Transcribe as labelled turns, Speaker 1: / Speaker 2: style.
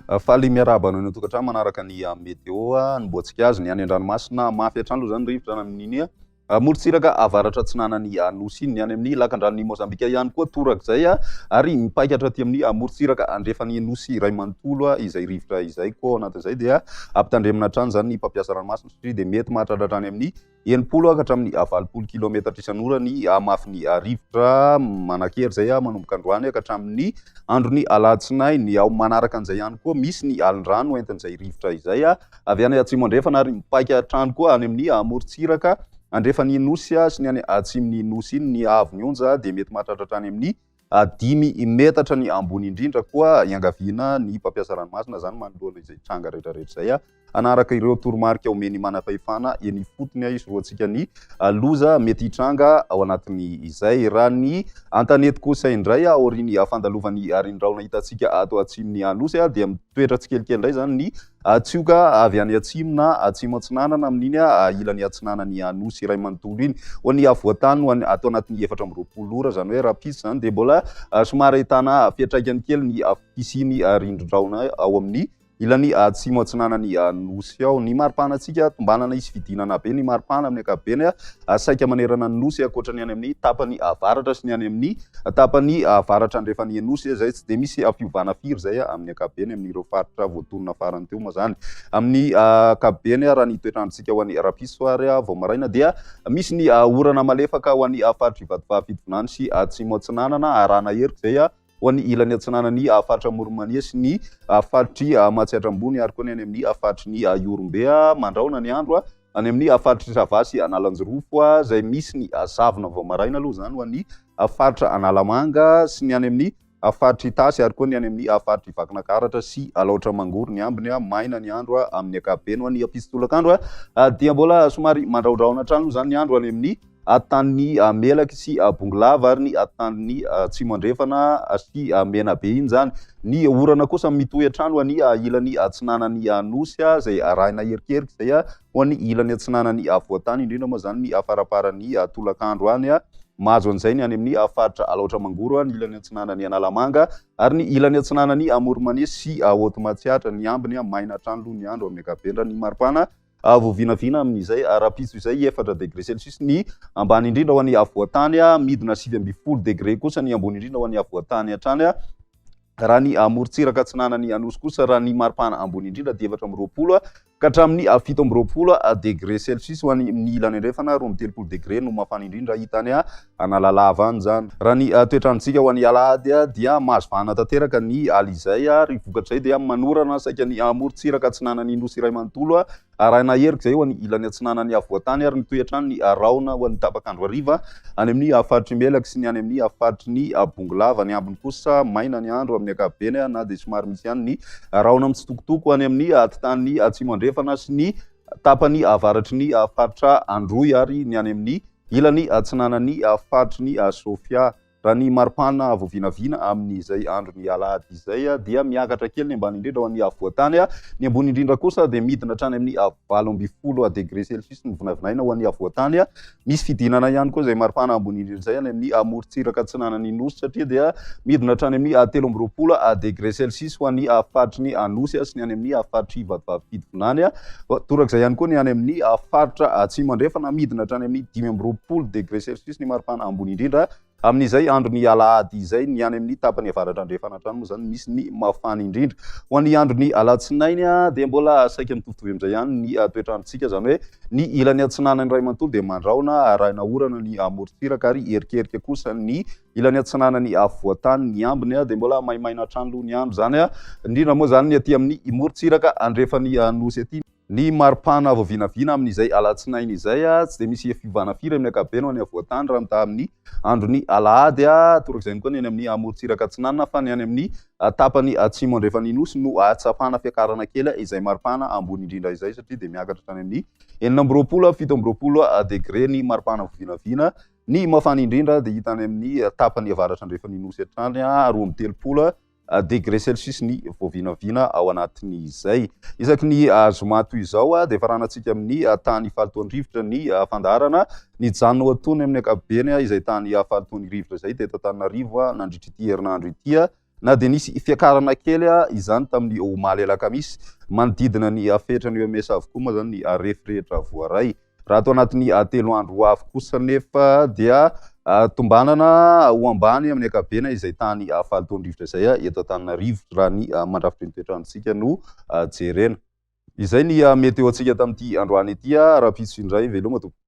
Speaker 1: Faly miarahaba anao any an-tokantrano manaraka ny météo. Anombohantsika azy ny any an-dranomasina, mafy hatrany aloha izany rivotra amin'iny morontsiraka avaratra atsinanan'ny Nosy iny, ny any amin'ny lakandranon'i Mozambika ihany koa torak'izay ary mipaika hatraty amin'ny morontsiraka andrefan'ny Nosy iray manontolo izay rivotra izay koa ao anatin'izay dia ampitandremana hatrany izany ny mpampiasa ranomasina satria dia mety mahatratra hatrany amin'ny 60 ka hatramin'ny 80 kilaometatra isan'ora ny hamafin'ny rivotra manan-kery izay manomboka androany ka hatramin'ny andron'ny alatsinainy. Ao manaraka an'izay ihany koa misy ny alin-drano entin'izay rivotra izay avy any atsimo andrefana ary mipaika hatrany koa any amin'ny morontsiraka andrefan'ny Nosy sy ny any atsimon'ny Nosy iny. Ny haavon'ny onja dia mety mahatratra hatrany amin'ny 5 metatra ny ambony indrindra koa iangaviana ny mpampiasa ranomasina izany manoloana izay tranga rehetrarehetra izay hanaraka ireo toromarika omen'ny manam-pahefana eny ifotony hisorohantsika ny loza mety hitranga ao anatin'izay. Raha ny an-tanety kosa indray aorian'ny fandalovan'ny rindraona hitantsika ato atsimon'ny Nosy dia mitoetra tsikelikely indray izany ny Tsioka avy any atsimo na atsimo atsinanana amin'iny ilany atsinanan'ny Nosy iray manontolo iny. Ho an'ny afovoan-tany ho an'ny ato anatin'ny 24 ora, izany hoe rahampitso izany dia mbola somary ahitana fiantraikany kely ny fisian'ny rindrin-drahona ao amin'ny ilany atsimo atsinanan'ny Nosy ao. Ny maripanantsika, tombanana hisy fidinana be ny maripana amin'ny ankapobeny saika manerana ny Nosy ankoatra ny any amin'ny tapany avaratra sy ny any amin'ny Tapany avaratra andrefan'ny Nosy izay tsy dia misy fiovana firy izay amin'ny ankapobeny amin'ireo faritra voatonona farany teo moa izany. Amin'ny ankapobeny raha ny toetr'androntsika ho an'ny rahampitso ary vao maraina dia misy ny orana malefaka ho an'ny faritr'i Vatovavy Fitovinany sy Atsimo Atsinanana arahana herika izay ho an'ny ilany atsinanan'ny faritra Amoron'i Mania sy ny faritr'i Matsiatra Ambony ary koa ny any amin'ny faritry ny Ihorombe. Mandrahona ny andro Any amin'ny faritr'i Sava sy Analanjirofo izay misy ny zavona vao maraina aloha izany ho an'ny faritra Analamanga sy ny any amin'ny faritr'i Itasy ary koa ny any amin'ny faritr'i Vakinankaratra sy Alaotra Mangoro. Ny ambiny maina ny andro amin'ny ankapobeny. Ho an'ny ampitso tolakandro dia mbola somary mandrahondrahona hatrany aloha izany ny andro any amin'ny tanin'i Melaky sy Bongolava ary ny tanin'i Atsimo Andrefana sy Menabe iny izany. Ny orana kosa mitohy hatrany ho an'ny ilany atsinanan'ny Nosy izay arahina erikerika izay ho an'ny ilany atsinanan'ny afovoan-tany, indrindra moa izany ny faramparan'ny tolakandro any. Mahazo an'izay ny any amin'ny faritra Alaotra Mangoro, ny ilany atsinanan'i Analamanga ary ny ilany atsinanan'i Amoron'i sy Haute Matsiatra. Ny ambiny maina hatrany aloha ny andro amin'ny ankapobeny raha ny maripana Avo vinavina amin'izay rahampitso izay 4 degre celsius ny ambany indrindra ho an'ny afovoan-tany, midina 19 degre kosa ny ambony indrindra ho an'ny afovoan-tany hatrany. Raha ny morontsiraka atsinanan'ny Nosy kosa raha ny maripana ambony indrindra dia 24 ka hatramin'ny 27 degre celsius ho an'ny ilany andrefana, 32 degre no mafana indrindra hita any Analalava any izany. Raha ny toetr'androntsika ho an'ny alahady dia mahazo vahana tanteraka ny alizay ary vokatr'izay dia manorana saika ny morontsiraka atsinanan'ny Nosy iray manontolo arahina herika izay ho an'ny ilany atsinanan'ny afovoan-tany ary mitohy hatrany ny rahona ho an'ny tapak'andro hariva any amin'ny faritr'i Melaky sy ny any amin'ny faritry ny Bongolava. Ny ambiny kosa maina ny andro amin'ny ankapobeny na dia somary misy ihany ny rahona mitsitokotoko any amin'ny atitany atsimo andrefana sy ny tapany avaratry ny faritra Androy ary ny any amin'ny Ilany atsinanan'ny faritry ny Sofia. Raha ny maripana voavinavina amin'izay andron'ny alahady izay dia miakatra kely ny ambany indrindra ho an'ny afovoan-tany. Ny ambony indrindra kosa dia midina hatrany amin'ny 18 degre celsius ny vinavinaina ho an'ny afovoan-tany. Misy fidinana ihany koa izay maripana ambony indrindra izay any amin'ny morontsiraka atsinanan'ny Nosy satria dia midina hatrany amin'ny 23 degre celsius ho an'ny faritry ny Nosy sy ny any amin'ny faritry Vatovavy Fitovinany. Torak'izay ihany koa ny any amin'ny faritra atsimo andrefana, midina hatrany amin'ny 25 degré celsius ny maripana ambony indrindra amin'izay andron'ny alahady izay. Ny any amin'ny tapany avaratra andrefana hatrany moa izany misy ny mafana indrindra. Ho an'ny andron'ny alatsinainy dia mbola saika mitovitovy amin'izay ihany ny toetr'androntsika, izany hoe ny ilany atsinanana iray manontolo dia mandrahona, arahina orana ny morontsiraka ary erikerika kosa ny Ilany atsinanan'ny afovoan-tany ny ambiny dia mbola maimaina hatrany aloha ny andro izany, indrindra moa izany ny aty amin'ny morontsiraka andrefan'ny Nosy aty. Ny maripana vao vinavina amin'izay alatsinainy izay tsy dia misy fiovana firy amin'ny ankapobeny ho an'ny afovoan-tany raha mitaha amin'ny andron'ny alahady. Torak'izay ihany koa ny any amin'ny morontsiraka atsinanana fa ny any amin'ny tapany atsimo andrefan'ny Nosy no ahatsapana fiakarana kely izay maripana ambony indrindra izay satria dia miakatra hatrany amin'ny 26, 27 degre ny maripana vao vinavina. Ny mafana indrindra dia hita any amin'ny tapany avaratra andrefan'ny Nosy hatrany, 32 degre celsius ny voavinavina ao anatin'izay. Isaky ny zoma toy izao dia faranantsika amin'ny tany fahalotoan'ny rivotra ny fandaharana. Nijanona ho antonony amin'ny ankapobeny izay tany fahalotoan'ny rivotra izay teto Antananarivo nandritra ity herinandro ity. na dia nisy fiakarana kely izany tamin'ny omaly alakamisy. Manodidina ny fetran'ny OMS avokoa moa izany ny refy rehetra voaray. Raha ato anatin'ny 3 andro ho avy kosa anefa dia tombanana ho ambany amin'ny ankapobeny izay tany fahalotoan-drivotra izay eto Antananarivo raha ny mandrafitry ny toetr'androntsika no jerena. Izay ny météo antsika tamin'ity androany ity. Rahampitso indray, veloma tompoko.